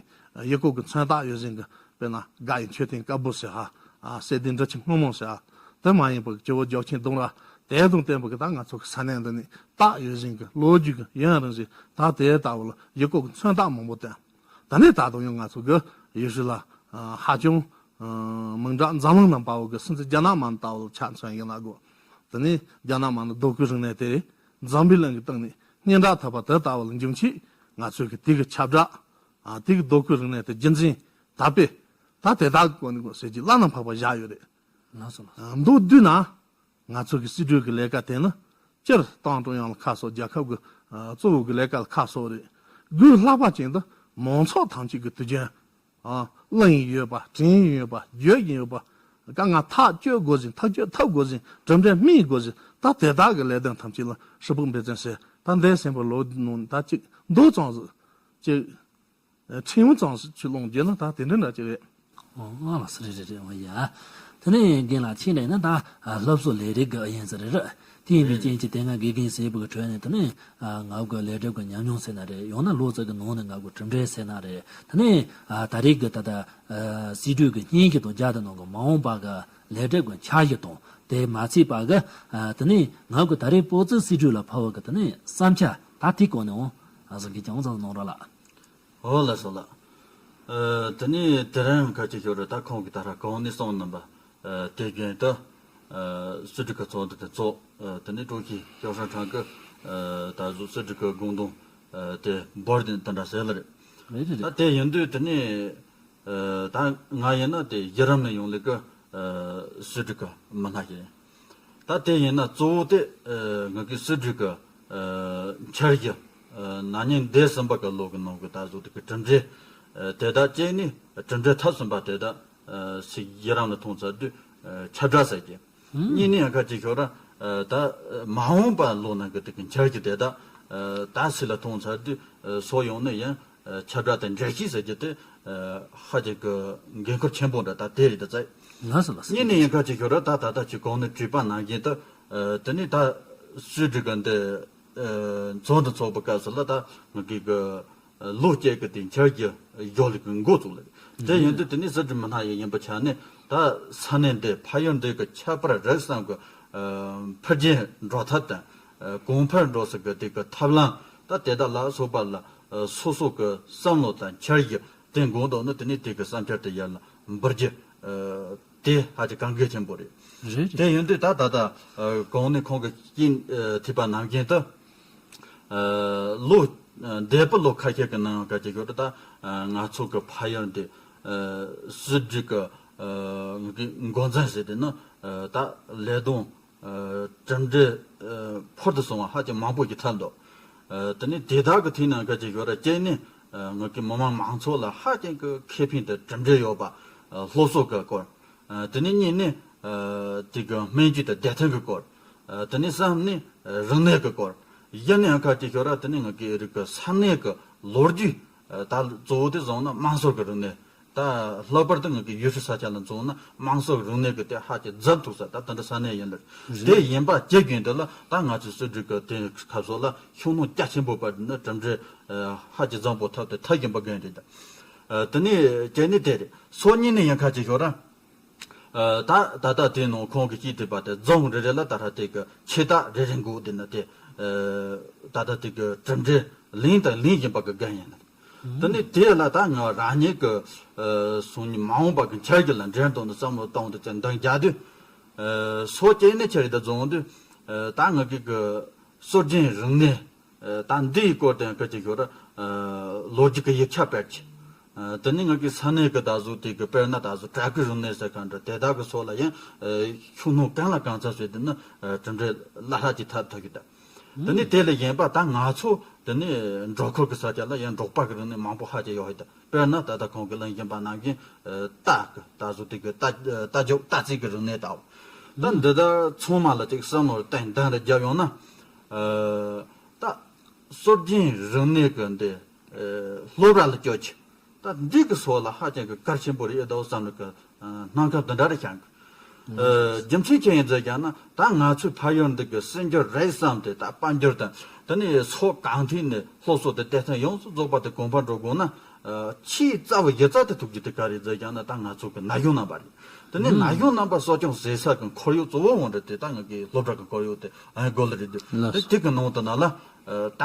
ཡུལ་སྐོར་གི་མཚོན་རྟགས་ཡོད་ཟིན་གི། དཔེར་ན་དགའ་ཡི་མཆོད་རྟེན་དཀར་པོ་ཟེར་ཧ། ཨ། གསེར་ལྡན་འབྲི་ཆུ་སྔོན་མོ་ཟེར་ཧ། དེ་མ་ཡིན་པ་གི་ཇོ་བོ་རྒྱལ་ཆེན་གདུང་ར། དེ་དང་བསྟན་པ་གི་ད་ང་ཚོ་གི་ས་གནས་འདི་ནི་རྟགས་ཡོད་ཟིན་གི། ལོ་རྒྱུས་གི་ཡུན་རིང་ཟིན། ད་དེ་ལྟ་བུ་ལ་ཡུལ་སྐོར་གི་མཚོན་རྟགས་མང་པོ་བསྟན། ད་ནི་ད་དུང་ཡང་ང་ཚོ་གི་ཡུལ་ཤུལ་ལ། ཨ། ཧ་ཅང་། ཨ། མིང་གྲགས་འཛམ་གླིང་ནང་པའོ་གི་སྲིད་འཛིན་རྒྱ་ནག་མ་ནི་ལྟ་བུ་ལ་ཆ་མཚོན་ཡིན་ལ་གོ། དེ་ནས་རྒྱ་ནག་མ་ནི་རྡོ་བརྐོས་རིག་གནས་དེ་འཛམ་བུའི་གླིང་གི་སྟེང་ནས་སྙན་གྲགས་ཐོབ་པ་དེ་ལྟ་བུ་ལ་འཇུག་ཆེད་ང་ཚོས་གི་དེ་གི་ཁྱབ་བསྒྲགས། ཨ། དེ་གི་རྡོ་བརྐོས་རིག་གནས་དེ་རྒྱུན་འཛིན་དར་སྤེལ། ད་དེ་དག་གི་སྐོར་ནས་གོ་ཟེར་གྱི་བླ་ན་མེད་པ་བཞག་ཡོད་རེད། ལགས་སོ་ལགས་སོ། ཨ། མདོར་བསྡུས་ན། ང་ཚོ་གི་སྲིད་གྲོས་ཀྱི་ལས་ཀ་དེ་ནི་སྤྱིར་ཏང་ཀྲུང་དབྱང་ལ་ཁ་གསོ། རྒྱལ་ཁབ་ཀྱི། ཨ། གཙོ་བོ་གི་ལས་ཀ་ལ་ཁ་གསོ་རེད། དགོས་ལྷག་པ་ཅན་དུ་མང་ཚོགས་ཐམས་ཅད་ཀྱི་དུས་རྒྱུན། ཨ། གླེང་ཡིན་ཡོད་པ། དྲན་ཡིན་ཡོད་པ། བརྗོད་ཡིན་ཡོད་པ། དཀའ་ངལ་ཐག་གཅོད་དགོས་ཟིན། ཐག་གཅོད་ཐུབ་དགོས་ཟིན། གྲུབ་འབྲས་སྨིན་དགོས་ཟིན། ད་དེ་དག་གི་ལས་དོན་ཐམས་ཅད་ལ་ཧྲིལ་པོ་འབད་བརྩོན་ཟེར། ད་འདས་ཟིན་པའི་ལོ་ནང་ད་ཅིག་མདོ་ཙམ་ཟིག་ཅིག་ཕྲེང་བ་ཙམ་ཞིག་ལོངས་རྒྱུ་ན་ད་དེ་འདྲ་འདྲ་ཅིག་རེད། ཨོ། ལགས་སོ། རེད་རེད་རེད། འོ་ཡ། དེ་ནས་རྒན་ལགས་ཕྱིན་ལས་ན་ད་སློབ་གསོ་ལས་རིགས་ཀྱི་ཨུ་ཡོན་ཟེར་རེད་རེད། དེ་ཡིན་པའི་རྐྱེན་གྱིས་དེ་སྔ་དགེ་རྒན་ཟེར་བའི་གི་ཁྲོད་ནས་དེ་ནས་ང་གི་ལས་སྒྲུབ་ཀྱི་ཉམས་མྱོང་ཟེར་ན་རེད། ཡང་ན་ལོ་ཙཱ་གི་ནང་ནས་ང་གི་གྲུབ་འབྲས་ཟེར་ན་རེད། དེ་ནས་ད་རེས་ཀྱི་ད་ལྟ་སྲིད་གྲོས་ཀྱི་སྙན་ཞུ་དང་སྦྱར་ཏེ་ནང་གི་མ་འོངས་པ་གི་ལས་སྒྲུབ་ཀྱི་འཆར་གཞི་དང་དེ་མ་ཚད་པ་གི་དེ་ནས་ང་གི་ད་རེས་བོད་ཀྱི་སྲིད་གྲོས་ལ་ཕུལ་བའི་གི་དེ་ནས་བསམ་འཆར་ད་དེ་སྐོར་ནས་འོང་ཨ་ཟིག་གི་ཀྱང་ཙམ་གནང་རོགས་ལགས། ཨོ་ལགས་སོ་ལགས། ཨ། དེ་ནས་དེ་རིང་ཁ་ཅིག་ཞོར་རེ་ད་ཁོང་གིས་ད་ར་གོང་ནས་གསུངས་གནང་བ། ཨ། དེ་བཞིན་དུ། ཨ། སྲིད་གྲོས་ཀྱི་ཚོགས་འདུ་དེ་ཚོགས། ཨ། དེ་ནས་ཀྲུའུ་ཞི་ཞའོ་ཧྲན་ཁྲང་གིས། ཨ། ད་གཟོད་སྲིད་གྲོས་ཀྱི་དགོངས་དོན། ཨ། དེ་འབོར་དེ་འདི་འདྲ་ཟེར་ལ་རེད། རེད་རེད་རེད། ད་དེ་ཡིན་དུས་དེ་ནས། ཨ། ད་ང་ཡིན་ན་དེ་གཞི་རིམ་ནས་ཡོང་ལེ་གི། ཨ། སྲིད་གྲོས་ཀྱི་མི་སྣ་ཞིག་ཡིན། ད་དེ་ཡིན་ན་གཙོ་བོ་དེ། ཨ། ང་གི་སྲིད་གྲོས་ཀྱི། ཨ། འཆར་གཞི། ཨ། ན་ནིང་འདས་ཟིན་པ་གི་ལོ་གི་ནང་གི་ད་གཟོད་དེ་གི་གྲུབ་འབྲས། ཨ། དེ་དག་བཅས་ནས་གྲུབ་འབྲས་ཐོབ་ཟིན་པ་དེ་དག། ཨ། སྲིད་གཞི་རང་ལ་མཐོང་ཚར་དུས། ཨ། ཁྱབ་བསྒྲགས་ཟེར་གྱི། ཨང་། གཉིས་ནས་ཡང་ཁ་ཅིག་ཞོར་ར། ཨ། ད་མ་འོངས་པ་ལོ་ནང་གི་དེ་གི་འཆར་གཞི་དེ་དག། ཨ། ད་སྲིད་ལ་མཐོང་ཚར་དུས། ཨ། སོ་ཡོང་ནས་ཡང་། ཨ། ཁྱབ་བསྒྲགས་དང་འགྲེལ་བཤད་ཟེར་རྒྱུ་དེ། ཨ། ཧ་ཅང་གི་འགན་ཁུར་ཆེན་པོ་འདྲ་ད་དེ་རེད་ད་ཚེ། ལགས་སོ་ལགས་སོ། གཉིས་ནས་ཡིན་ཁ་ཅིག་ཞོར་ར་ད་ད་ལྟ་ཅིག་གོང་ནས་དྲིས་པ་ནང་བཞིན་དུ། ཨ། དེ་ནས་ད་སྲིད་གྲོས་ཀྱི་འདི། ཨ། ཚོགས་འདུ་འཚོགས་པའི་སྐབས་སུ་ལ་ད་ང་གི་གི་ལོ་གཅིག་གི་དེ་འཆར་གཞི་འཇོག་ལས་ཀྱི་འགོ་བཙུགས་ལ། དེ་ཡིན་དུས་དེ་ནས་སྲིད་གྲོས་མི་སྣ་ཡིན་ཡིན་པ་ཆ་ནས་ད་ས་གནས་འདི་ཕ་ཡུལ་འདི་གི་ཁྱད་པར་རིགས་ཙམ་གྱི། ཨ། འཕེལ་རྒྱས་འགྲོ་ཐབས་དང་། ཨ། གོང་འཕེལ་འགྲོ་ས་གི་དེ་གི་ཐབས་ལམ་ད་དེ་དག་ལ་སོགས་པ་ལ། ཨ། སོ་སོ་གི་བསམ་བློ་དང་འཆར་གཞི་དེ་འགོ་འདོགས་ནས་དེ་ནས་དེ་གི་བསམ་འཆར་དེ་ཡར་ལ་འབུལ་རྒྱུ། ཨ། དེ་ཧ་ཅང་གལ་འགངས་ཆེན་པོ་རེད། རེད་རེད། དེ་ཡིན་དུས་ད་ད་ལྟ། ཨ། གོང་ནས་ཁོང་གིས་དྲིས། ཨ། དྲིས་པ་ནང་བཞིན་དུ། ཨ། ལོ། ཨ། འདས་པའི་ལོ་ཁ་ཤས་ཀྱི་ནང་ཁ་ཅིག་ཞོར་དུ་ད། ཨ། ང་ཚོ་གི་ཕ་ཡུལ་འདི། ཨ། སྲིད་གྲོས་ཀྱི། ཨ། འགོ་འཛིན་ཟེར་དེ་ནི། ཨ། ད་ལས་དོན། ཨ། གྲུབ་འབྲས། ཨ། ཕུལ་དུ་སོང་བ་ཧ་ཅང་མང་པོ་ཞིག་ཐོན་འདུག་ཨ། དེ་ནས་དེ་དག་གི་ཐད་ནས་ཁ་ཅིག་ཞོར་ར་གཅིག་ནས། ཨ། ང་གི་མི་དམངས་མང་ཚོགས་ལ་ཧ་ཅང་གི་ཁེ་ཕན་དང་གྲུབ་འབྲས་ཡོད་པ། ཨ། སློབ་གསོ་གི་སྐོར། ཨ། དེ་ནས་གཉིས་ནས། ཨ། དེ་གི་སྨན་བཅོས་དང་བདེ་ཐང་གི་སྐོར། ཨ། དེ་ནས་གསུམ་ནས། ཨ། རིག་གནས་ཀྱི་སྐོར། བཞི་ནས་ཡང་ཁ་ཅིག་ཞོར་ར་དེ་ནས་ང་གི་རིགས་ཀྱི་ས་གནས་ཀྱི་ལོ་རྒྱུས། ཨ། ད་གཙོ་བོ་དེ་བཟུང་ན་དམངས་སྲོལ་གྱི་རིག་གནས། ད་ལྷག་པར་དུ་ང་གི་ཡུལ་ཤུལ་ས་ཆ་ལ་མཚོན་ན་དམངས་སྲོལ་རིག་གནས་ཀྱི་དེ་ཧ་ཅང་འཛིན་ཐུབ་ས་ད་དེ་འདྲ་ས་གནས་ཡིན་ལ། དེ་ཡིན་པ་བྱེད་རྒྱུ་འདི་ལ་ད་ང་ཚོའི་སྲིད་གྲོས་ཀྱི་དེ་ཁ་ཕྱོགས་ལ་ཤུགས་སྣོན་རྒྱ་ཆེན་པོ་བར་ནི་གྲུབ་འབྲས་ཧ་ཅང་བཟང་པོ་ཐོབ་སྟེ་ཐབས་ཀྱི་འབུ་རྒན་རེད། དེ་ནས་བྱས་ནས་དེ་རེད། སོ་གཉིས་ནས་ཡིན་ཁ་ཅིག་ཤོག་ར། ད་ད་ལྟ་དེ་ནང་ཁོང་གིས་ཅིག་བྲིས་པ་དེ་རྫོང་རེ་རེ་ལ་ད་ཧ་དེ་གི་ཆེ་རྟགས་རེ་རེ་འགོད་དེ་ནི་དེ་ད་ལྟ་དེ་གི་གྲུབ་འབྲས་ལེན་དང་ལེན་བཞིན་པ་གི་འགན་ཡིན་ལ། དེ་ནས་དེ་ལ་ད་ང་རང་ཉིད་ཀྱི་སང་ཉིན་མ་འོངས་པ་གི་འཆར་གཞི་ལ་འབྲེལ་གཏོང་དུ་བསམ་བློ་གཏོང་དུ་ཅན་འདང་རྒྱག་དུས། སོ་སྐྱེས་ནི་ཆེ་རེད་ད་རྫོང་དུས། ད་ང་གི་གི་སྲོལ་རྒྱུན་རིག་གནས་ད་འདིའི་སྐོར་དེ་ཁ་ཅིག་ཤོད་ར། ལོ་རྒྱུས་ཀྱི་ཡིག་ཆ་སྤེལ་གྱི། དེ་ནི་ང་གི་ས་གནས་ཀྱི་ད་གཟུགས་དེ་གི་དཔེར་ན་ད་གཟུགས་བྲག་གི་རིག་གནས་ཟེར་ག་འདྲ་དེ་དག་གི་སོགས་ལ་ཡང་ཤུགས་སྣོན་གང་ལ་གང་འཚམ་བྱས་དེ་ནི་གྲུབ་འབྲས་བླ་ལྷག་ཅིག་ཐོབ་ཐུབ་ཀྱི་ད། དེ་ནི་དེ་ལས་གཞན་པ་ད་ང་ཚོ་དེ་ནི་འབྲོག་ཁུལ་གྱི་ས་ཆ་ལ་ཡང་འབྲོག་པ་གི་རིག་གནས་མང་པོ་ཧ་ཅང་ཡོད་ཧེ་ད། དཔེར་ན་ད་ལྟ་ཁོང་གིས་གླེང་བཞིན་པ་ནང་བཞིན་རྟ་གི་ད་གཟུགས་དེ་གི་རྟ་རྟ་རྒྱུག་རྟ་རྩེད་ཀྱི་རིག་གནས་ད། ད་འདི་ལྟར་ཚང་མ་ལ་ཅིག་བསམ་བློ་གཏན་གཏན་རེ་བརྒྱབ་ཡོང་ན། ད་སྲོལ་རྒྱུན་རིག་གནས་ཀྱི་འདི་སློབ་ར་ལ་སྐྱོད་ཀྱི། ད་འདི་གི་སོགས་ལ་ཧ་ཅང་གི་གལ་ཆེན་པོ་རེད་ཨེ་ད་བསམ་བློ་གི་སྣང་ཁ་འདི་འདྲ་རེ་བྱུང་གི། རྒྱུ་མཚན་ཅི་ཡིན་ཟེར་ཀྱང་ན་ད་ང་ཚོའི་ཕ་ཡུལ་འདི་གི་སྲིད་འབྱོར་རེད་བསམ་སྟེ་ད་དཔལ་འབྱོར་དང་དེ་ནས་སོ་གང་ཐད་ནས་སློབ་གསོ་དེ་དེ་ཐེངས་ཡོངས་སུ་རྫོགས་པ་དེ་གོང་འཕེལ་འགྲོ་དགོས་ན། ཆེས་རྩ་བ་གཞི་རྩ་དེ་ཐུག་རྒྱུ་དེ་ག་རེ་ཟེར་ཀྱང་ན་ད་ང་ཚོ་གི་ན་གཞོན་རྣམ་པ་རེད། དེ་ནས་ན་གཞོན་རྣམ་པ་གསོ་སྐྱོང་བྱེད་ས་གི་ཁོར་ཡུག་གཙོ་བོ་འོང་འདྲ་དེ་ད་ང་གི་སློབ་གྲྭ་གི་ཁོར་ཡུག་དེ་ཨ་དགོས་ལ་རེད་འདུག་དེ་དེ་གི་ནང་དུ་ན་ལ་ད་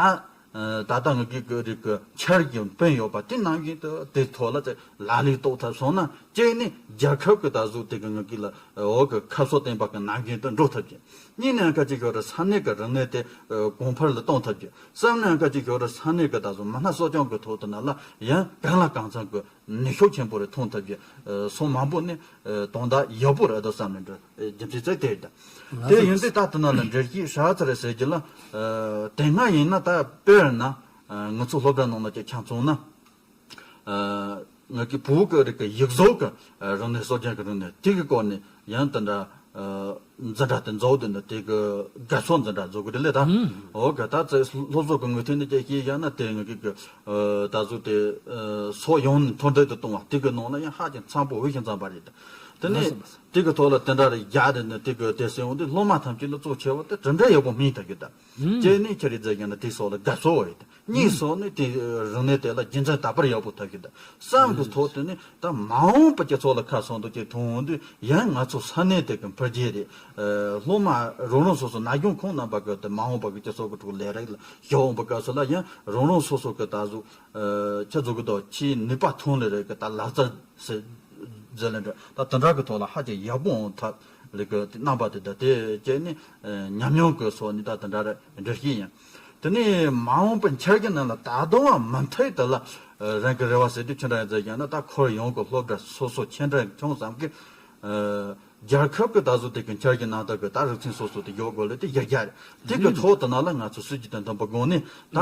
ད་ལྟ་ང་གི་གི་རིགས་ཀྱི་འཆར་གཞི་སྤེལ་ཡོད་པ་དེ་ནང་བཞིན་དུ་དེ་ཐོག་ལ་དེ་ལག་ལེན་རྟོགས་ཐབས་སོང་ན་གཅིག་ནི་རྒྱལ་ཁབ་ཀྱི་ད་གཟུགས་དེ་གི་ང་གི་ལ་འོག་གི་ཁ་ཕྱོགས་བསྟན་པ་གི་ནང་བཞིན་དུ་འགྲོ་ཐུབ་ཀྱི། གཉིས་ནས་ཁ་ཅིག་ཤོད་ར་ས་གནས་ཀྱི་རིག་གནས་དེ་གོང་འཕེལ་ལ་གཏོང་ཐུབ་ཀྱི། གསུམ་ནས་ཁ་ཅིག་ཤོད་ར་ས་གནས་ཀྱི་ད་གཟུགས་མི་སྣ་གསོ་སྐྱོང་གི་ཐོག་ཏུ་ན་ལ་ཡང་གང་ལ་གང་འཚམ་གྱི་ནུས་ཤུགས་ཆེན་པོ་རེ་ཐོན་ཐུབ་ཀྱི། སོ་མང་པོ་ནི་དོན་དག་ཡག་པོ་རེད་ད་བསམ་ནས་འདྲ་རྒྱུ་མཚན་ཚད་དེ་རེད། དེ་ཡིན་དུས་ད་དེ་ན་ལ་འགྲེལ་བཤད་ཧྲ་ཚ་རེ་ཟེར་གྱི་ལ། དེ་སྔ་ཡིན་ན་ད་དཔེར་ན་ང་ཚོ་སློབ་གྲྭ་ནང་ལ་ཅིག་ཆ་མཚོན་ན། ང་གི་བོད་ཀྱི་རིག་གི་ཡིག་གཟུགས་ཀྱི་རིག་གནས་སྲོལ་རྒྱུན་གྱི་རིག་གནས་དེ་གི་སྐོར་ནས་ཡང་དེ་འདྲ་འཛིན་གྲྭ་དེ་འཛུགས་དེ་ནི་དེ་གི་དགའ་ཕྱོགས་འཛིན་གྲྭ་འཛུགས་གི་རེད་ལས་ད། འོ་གི་ད་ཚེ་སློབ་གསོ་གི་ངོས་ཐད་ནས་ཅིག་བཤད་ཡ་ན་དེ་ང་གི་གི་ད་གཟུགས་དེ་སོ་ཡོངས་ནས་མཐོར་འདེགས་དུ་གཏོང་བ་དེ་གི་ནང་ལ་ཡང་ཧ་ཅང་འཚམ་པོ་འོས་ཤིང་འཚམ་པ་རེད། དེ་ནས་དེ་གི་ཐོག་ལ་དེ་འདྲ་རེ་རྒྱག་དེ་ནི་དེ་གི་དེ་སེམས་འོང་དེ་སློབ་མ་ཐམས་ཅད་ལ་གཙོ་ཆེ་བ་དེ་གྲུབ་འབྲས་ཡག་པོ་སྨིན་ཐུབ་གི་ད། ཅེས་ནས་ཁྱེད་རིག་མཛད་ཀྱང་ནི་དེ་སོགས་ལ་དགའ་ཚོར་རེད། གཉིས་སོགས་ནི་དེ་རིག་གནས་དེ་ལ་རྒྱུན་འཛིན་དག་པར་ཡག་པོ་ཐུབ་ཀྱི་འདུག་གསུམ་གྱི་ཐོག་ཏུ་ནི་ད་མ་འོངས་པ་སྤྱི་ཚོགས་ལ་ཁ་སང་དུ་ཅིག་མཐོང་འོང་དུས་ཡང་ང་ཚོ་ས་གནས་དེ་གི་འཕེལ་རྒྱས་རེད། སློབ་མ་རང་རང་སོ་སོ་ན་གཞོན་ཁོང་རྣམ་པ་གི་དེ་མ་འོངས་པ་གི་སྤྱི་ཚོགས་ཀྱི་ཁྲོད་ལས་རིགས་ལ་ཞུགས་འོང་པ་སྐབས་སུ་ལ་ཡང་རང་རང་སོ་སོ་གི་ད་གཟུགས་ཆ་འཛུགས་ཀྱི་དོག་ཆེས་ནུས་པ་ཐོན་ལས་རིགས་ཀྱི་ད་ལག་རྩལ་ཟེར་ཟེར་ལས་འདྲ་ད་དེ་འདྲ་གི་ཐོག་ལ་ཧ་ཅང་ཡག་པོ་འོང་ཐབས་ལས་ཀྱི་རྣམ་པ་དེ་ད་དེ་བཅས་ནི་ཉམས་མྱོང་གི་སོགས་ནི་ད་དེ་འདྲ་རེ་འགྲེལ་བཤད་ཡིན། དེ་ནས་མ་འོངས་པའི་འཆར་གཞི་ནང་ལ་ད་དུང་མུ་མཐུད་དེ་ལ་རང་གི་རེ་བ་ཟེར་དུས་ཅི་འདྲ་ཡིན་ཟེར་ཀྱང་ན་ད་ཁོར་ཡོང་གི་སློབ་གྲྭ་སོ་སོ་ཆེ་འབྲིང་ཆུང་ཙམ་གྱི་རྒྱལ་ཁབ་ཀྱི་ད་གཟུགས་དེ་གི་འཆར་གཞི་ནང་དག་གི་ད་རིག་ཚན་སོ་སོ་དེ་ཡོད་དགོས་ལས་དེ་གཞི་རྒྱ་རེད། དེ་གི་ཐོག་དེ་ནང་ལ་ང་ཚོ་སྲིད་ཇུས་དང་མཐུན་པའི་སྒོ་ནས་ད་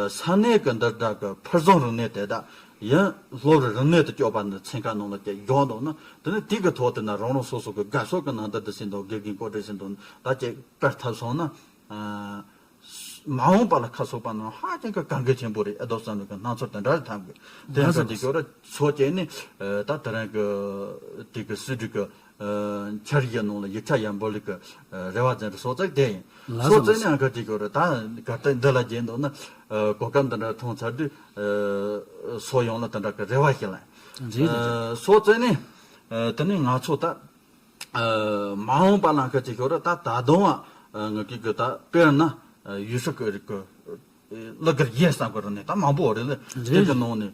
ས་གནས་ཀྱི་འདི་འདྲ་གི་ཕུལ་བྱུང་རིག་གནས་དེ་དག་ཡང་སློབ་རིག་རིག་གནས་དུ་བསྐྱོད་པ་ནི་ཚན་ཁག་ནང་ལ་ཀྱང་ཡོང་འདུག་ན་དེ་ནི་དེ་གི་ཐོག་དེ་ན་རང་རང་སོ་སོ་གི་དགའ་ཕྱོགས་ཀྱི་ནང་དུ་འདི་ཟིན་འདུག་དགེ་རྒན་བཀོད་སྒྲིག་ཟིན་འདུག་ད་ཅིག་སྤེལ་ཐབས་སོང་ན། མ་འོངས་པ་ལ་ཁ་ཕྱོགས་པ་ནང་ཧ་ཅང་གི་གལ་འགངས་ཆེན་པོ་རེད་ཨེ་འདུག་བསམ་བློ་གི་སྣང་ཚུལ་དེ་འདྲ་རེ་ཐོན་དགོས། དེ་ལ་འདི་སྐོར་ཚོ་བཅད་ནས་ད་དེ་རིང་གི་དེ་གི་སྲིད་གྲོས་ཀྱི་འཆར་གཞི་ནང་ལ་ཡིག་ཆ་ཡང་འབུལ་ལུགས་ཀྱི་རེ་བ་འཛིན་རེ་སོ་ཙག་དེ་ཡིན། སོ་ཙག་ནས་ཨང་ཁ་དེ་སྐོར་ད་གར་ཏེ་འདི་ལ་བརྒྱན་འདུག་ན་གོ་སྐབས་འདི་འདྲ་ཐོན་ཚར་དུས་སོ་ཡོངས་ལ་དེ་འདྲ་གི་རེ་བ་ཞིག་ལ། སོ་ཙག་ནས་དེ་ནས་ང་ཚོ་ད། མ་འོངས་པ་ལ་ཁ་ཅིག་ཤོར་ད་ད་དུང་ང་གི་གི་ད་དཔེར་ན་ཡུལ་སྲོལ་གི་རིག་གི་གླུ་གར་ཡས་བསམ་གི་རུ་ནས་ད་མང་པོ་རེད་ལ་དེ་གི་ནང་ནས་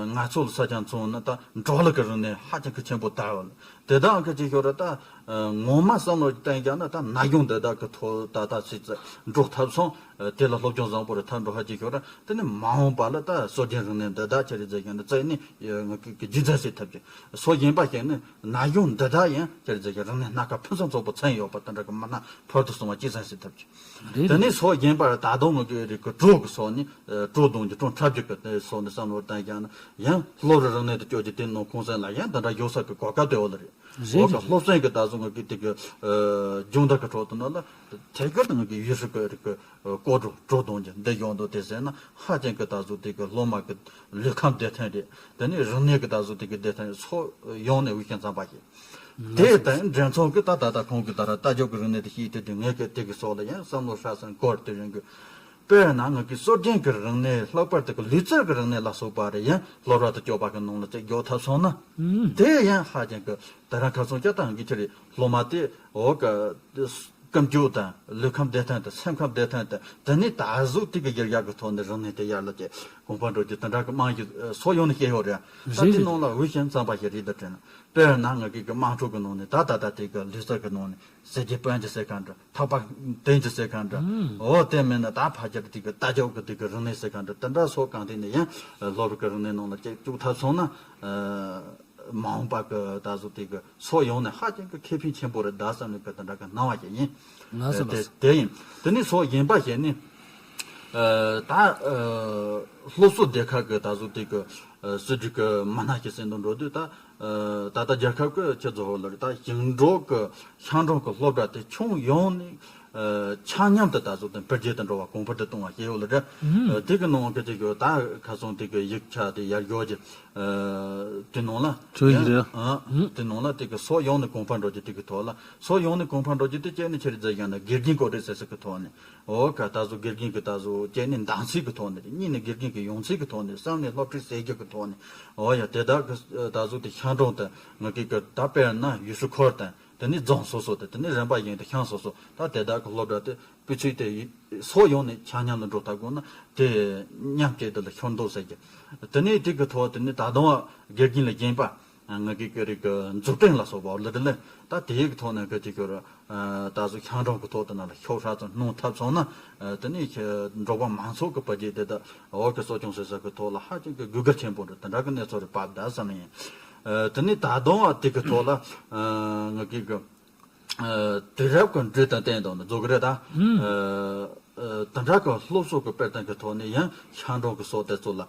ང་ཚོ་ལ་ས་ཆ་མཚོན་ན་ད་འབྲོག་གླུ་གི་རུ་ནས་ཧ་ཅང་གི་ཆེན་པོ་དར་བ་ལ་དེ་དག་ཁ་ཅིག་ཤོར་ད་ངོ་མ་བསམ་བློ་བཏང་ཀྱང་ན་ད་ན་གཞོན་འདི་དག་གི་ཐོག་ད་ད་སྲིད་འགྲོ་ཐབས་སོང་དེ་ལ་སློབ་སྦྱོང་བཟང་པོ་རེ་ཐར་འགྲོ་ཧ་ཅིག་ཤོར་དེ་ནི་མ་འོངས་པ་ལ་ད་སྲོལ་རྒྱུན་རིག་གནས་འདི་དག་ཆ་རེ་མཛད་ཀྱང་ན་བཙལ་ནས་ང་གི་གི་རྒྱུན་འཛིན་བྱེད་ཐབས་ཀྱི་སོ་གཞན་པ་ཞིག་ནི། ན་གཞོན་འདི་དག་ཡང་ཁྱེད་ཚོ་གི་རིག་གནས་སྣ་ཁ་ཕུན་སུམ་ཚོགས་པོ་ཚང་ཡོད་པ་དེ་འདྲ་གི་མི་སྣ་ཕུལ་དུ་སོང་བ་གཅིག་ཙམ་ཞིག་ཐུབ་ཀྱི། རེད་དེ་ནས་རེད། སོ་གཞན་པར་ད་དུང་ངོ་གི་རིག་གི་གྲོགས་ཀྱི་སོ་ནི་གྲོགས་གདོང་གི་གྲོགས་འཁྲབ་རྒྱུ་གི་དེ་སོ་ནི་བསམ་བློ་བཏང་ཀྱང་ན་ཡང་སློབ་རིག་རིག་གནས་དུ་བསྐྱོད་ཀྱི་དེ་ནང་ཁོང་ཚན་ལ་ཡང་དེ་འདྲ་ཡོད་ས་གི་གོ་སྐབས་དེ་འོ་ལ་རེད། རེད། འོ་ག་རེད། སློབ་ཚན་གྱི་ད་གཟོད་ང་གི་དེ་གི་སྦྱོང་བརྡར་གྱི་ཁྲོད་དུ་ན་ལ་ཐད་ཀར་དུ་ང་གི་ཡུལ་སྲོལ་གྱི་རིག་གི་སྐོར་བྲོ་བྲོ་གཏོང་རྒྱུ་འདི་ཡོང་དུ་དེ་ཟེར་ན་ཧ་ཅང་གི་ད་གཟོད་དེ་གི་སློབ་མ་གི་ལུས་ཁམས་བདེ་ཐང་རེད། དེ་ནས་རིག་གནས་ཀྱི་ད་གཟོད་དེ་གི་བདེ་ཐང་རེད། ཕྱོགས་ཡོངས་ནས་འོས་ཤིང་འཚམ་པ་ཞིག་དེ་དང་འབྲེལ་ཚོགས་ཀྱི་ད་ད་ད་ཁོང་གི་ད་ར་ལྟ་རྒྱུག་གི་རིག་གནས་དེ་ཤེས་དེ་དེ་ངས་གི་དེ་གི་སོགས་ལ་ཡང་བསམ་བློ་ཧྲ་སང་སྐོར་དེ་རིང་གི་དཔེར་ན་ང་གི་སྲོལ་རྒྱུན་གྱི་རིག་གནས་ལྷག་པར་དུ་གི་ལུས་རྩལ་གྱི་རིག་གནས་ལ་སོགས་པ་རེ་ཡང་སློབ་གྲྭ་དུ་སྐྱོད་པ་གི་ནང་ལ་ཅིག་འཇོག་ཐབས་སོང་ན། དེ་ཡང་ཧ་ཅང་གི་དེ་རང་ཁ་སང་ཅག་དང་གི་ཆེ་རེད། སློབ་མ་དེ་འོ་གི་ཀུན་སྤྱོད་དང་ལུས་ཁམས་བདེ་ཐང་དང་སེམས་ཁམས་བདེ་ཐང་དང་དེ་ནས་ད་གཟོད་དེ་གི་ཡར་ཡག་གི་ཐོག་ནས་རིག་གནས་དེ་ཡར་ལ་ཅིག་གོང་འཕེལ་འགྲོ་རྒྱུ་དེ་འདྲ་གི་རྨང་གཞི་ཕྱོགས་ཡོངས་ནས་བཤད་ཡོད་རེད། ད་དེ་ནང་ལ་འོས་ཤིང་འཚམ་པ་ཞིག་རེད་ད་དྲན། དཔེར་ན་ང་གི་གི་དམངས་ཁྲོད་ཀྱི་ནང་ནས་ད་ད་ད་དེ་གི་ལུས་རྩལ་གྱི་ནང་ནས་ཟས་བརྗིད་སྤོན་གྱི་ཟེར་ག་འདྲ། ཐག་པ་འཐེན་གྱི་ཟེར་ག་འདྲ། འོ་དེ་མིན་ན་ད་ཕ་ཁྱེར་དེ་གི་ལྟ་རྒྱུག་གི་དེ་གི་རིག་གནས་ཟེར་ག་འདྲ། དེ་འདྲ་སོགས་གང་དེ་ནས་ཡང་སློབ་གྲྭ་གི་རིག་གནས་ནང་ལ་ཅིག་བཅུག་ཐབས་སོང་ན། མ་འོངས་པ་གི་ད་གཟོད་དེ་གི་ཕྱོགས་ཡོངས་ནས་ཧ་ཅང་གི་ཁེ་ཕན་ཆེན་པོ་རེད་ད་བསམ་ནས་གི་དེ་འདྲ་གི་སྣང་བ་ཞིག་ཡིན། ལགས་སོ། དེ་ལགས་སོ། དེ་ཡིན། དེ་ནས་ཕྱོགས་གཞན་པ་ཞིག་ནི། ད་སློབ་གསོ་སྡེ་ཁག་གི་ད་གཟོད་དེ་གི་སྲིད་གྲོས་ཀྱི་མི་སྣ་ཞིག་སེམས་དུ་འགྲོ་དུས་ད། ད་ལྟ་རྒྱལ་ཁབ་ཀྱི་ཆེད་བཟོ་བ་ལ་ད་ཞིང་འབྲོག་གི་ཤང་གྲོང་གི་སློབ་གྲྭ་དེ་ཁྱོན་ཡོངས་ནས་ཆ་མཉམ་དུ་ད་གཟོད་དེ་འཕེལ་རྒྱས་དུ་འགྲོ་བ་གོང་འཕེལ་དུ་གཏོང་བ་ཞེས་ཡོད་ལ་རེད། དེ་གི་ནང་གི་དེ་གི་ད་ཁ་སང་དེ་གི་ཡིག་ཆ་དེ་ཡར་འཇོག་གི་དེ་ནང་ལ་ཁྲོད་ཡིག་རེད། དེ་ནང་ལ་དེ་གི་ཕྱོགས་ཡོངས་ནས་གོང་འཕེལ་འགྲོ་རྒྱུ་དེ་གི་ཐོག་ལ་ཕྱོགས་ཡོངས་ནས་གོང་འཕེལ་འགྲོ་རྒྱུ་དེ་གཅིག་ནི་ཆི་རེད་ཟེར་ཡང་ན་དགེ་རྒན་སྐོར་རེད་ཟེར་ས་གི་ཐོག་ནས། འོ་ག་ད་གཟོད་དགེ་རྒན་གྱི་ད་གཟོད་གཅིག་ནི་འདང་ཚུལ་གྱི་ཐོག་ནས་རེད། གཉིས་ནི་དགེ་རྒན་གྱི་ཡོང་ཚུལ་གྱི་ཐོག་ནས་གསུམ་ནི་སློབ་ཁྲིད་ཟེར་རྒྱུ་གི་ཐོག་ནས། འོ་ཡ་དེ་དག་གི་ད་གཟོད་དེ་ཤང་གྲོང་དང་ང་གི་གི་ད་དཔེར་ན་ཡུལ་ཤུལ་ཁུལ་དང་དེ་ནས་རྫོང་སོ་སོ་དང་དེ་ནས་རིམ་པ་བཞིན་དུ་ཤང་སོ་སོ་ད་དེ་དག་གི་སློབ་གྲྭ་དེ་སྤུས་ཚད་དེ་ཕྱོགས་ཡོངས་ནས་ཆ་མཉམ་ལ་འགྲོ་ཐུབ་དགོས་ན་དེ་མཉམ་སྐྱེད་དེ་ལ་ཤོར་འདུག་ཟེར་རྒྱུ། དེ་ནས་དེ་གི་ཐོག་དེ་ནས་ད་དུང་དགེ་རྒན་ལ་བརྒྱན་པ། ང་གི་ཀྱི་རིགས་ཀྱི་འཛུགས་སྐྲུན་ལ་སོགས་པ་འོ་ལི་ལི་ད་དེ་ཡི་གི་ཐོག་ནས་གི་ཅིག་གི་ད་གཟོད་ཤང་གྲོང་གི་ཐོག་དེ་ན་ལ་ཤོག་ཧྲ་ཙམ་སྣོན་ཐབས་སོང་ན། དེ་ནས་འབྲོག་པ་མང་ཚོགས་ཀྱི་བུ་རྒྱུད་དེ་དག་འོ་གི་གསོ་སྐྱོང་བྱེད་ས་གི་ཐོག་ལ་ཧ་ཅང་གི་དགོས་གལ་ཆེན་པོ་རེད། དེ་འདྲ་གི་གནས་ཚུལ་རེད་བབ་ད་བསམ་ཡིན། དེ་ནས་ད་དུང་དེ་གི་ཐོག་ལ་ང་གི་གི་དུས་རབས་ཀྱི་འགྲོས་དང་བསྟུན་དང་ནི་རྫོགས་གི་རེད་ད། དེ་འདྲ་གི་སློབ་གསོ་གི་སྤེལ་སྟངས་ཀྱི་ཐོག་ནས་ཡང་ཤང་གྲོང་གི་སོགས་དེ་ཚོ་ལ་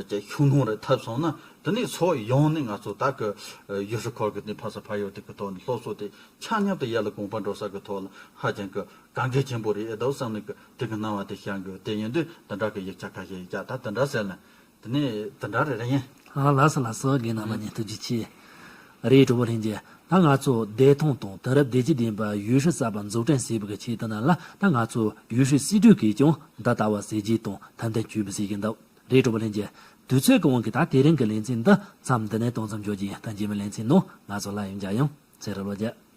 ཅིག་ཤུགས་སྣོན་རེ་ཐེབས་སོང་ན་དེ་ནས་ཕྱོགས་ཡོངས་ནས་ང་ཚོ་ད་གི་ཡུལ་ཤུལ་ཁུལ་གྱི་ནི་ཕ་ས་ཕ་ཡུལ་དེ་གི་ཐོག་ནས་སློབ་གསོ་དེ་ཆ་མཉམ་དུ་ཡར་ལ་གོང་འཕེལ་འགྲོ་ས་གི་ཐོག་ལ་ཧ་ཅང་གི་གང་གལ་ཆེན་པོ་རེད་ཨེ་འདུག་བསམ་ནས་གི་དེ་གི་སྣང་བ་དེ་བཤད་དགོས་དེ་ཡིན་དུས་དེ་འདྲ་གི་ཡིག་ཆ་ཁ་ཤས་ཡིག་ཆ་ད་དེ་འདྲ་ཟེར་ན་དེ་ནས་དེ་འདྲ་རེ་རེ་ཡིན། ཨ་ལགས་སོ་ལགས་སོ། རྒན་རྣམ་པ་ཉིད་ཐུགས་རྗེ་ཆེ། རེད། གྲོགས་པོ་ལྷན་རྒྱས། ད་ང་ཚོ་བདེ་ཐང་དང་དེང་རབས་བདེ་སྐྱིད་ལྡན་པ་ཡུལ་སྲོལ་གསར་པ་འཛུགས་སྐྲུན་བྱེད་པའི་ཆེད་དུ་ན་ལ་ད་ང་ཚོ་ཡུལ་སྲོལ་སྲིད་གྲོས་ཀྱིས་ཀྱང་འདི་ལྟ་བུ་ཟེར་རྒྱུ་དང་ཐམ་ཐམ་བྱུས་པ་ཟེར་གྱི་འདུག་རེད། གྲོགས་པོ་ལྷན་རྒྱས། དུས་ཚོད་ཀྱི་དབང་གིས་ད་དེ་རིང་གི་ལེ་ཚན་འདི་མཚམས་འདི་ནས་གཏོང་མཚམས་འཇོག་རྒྱུ་ཡིན། ད་རྗེས་མའི་ལེ་ཚན་ནང་ང་ཚོ་སླར་ཡང་མཇལ་ཡོང་། ཚེ་རིང་ལོ་བརྒྱ།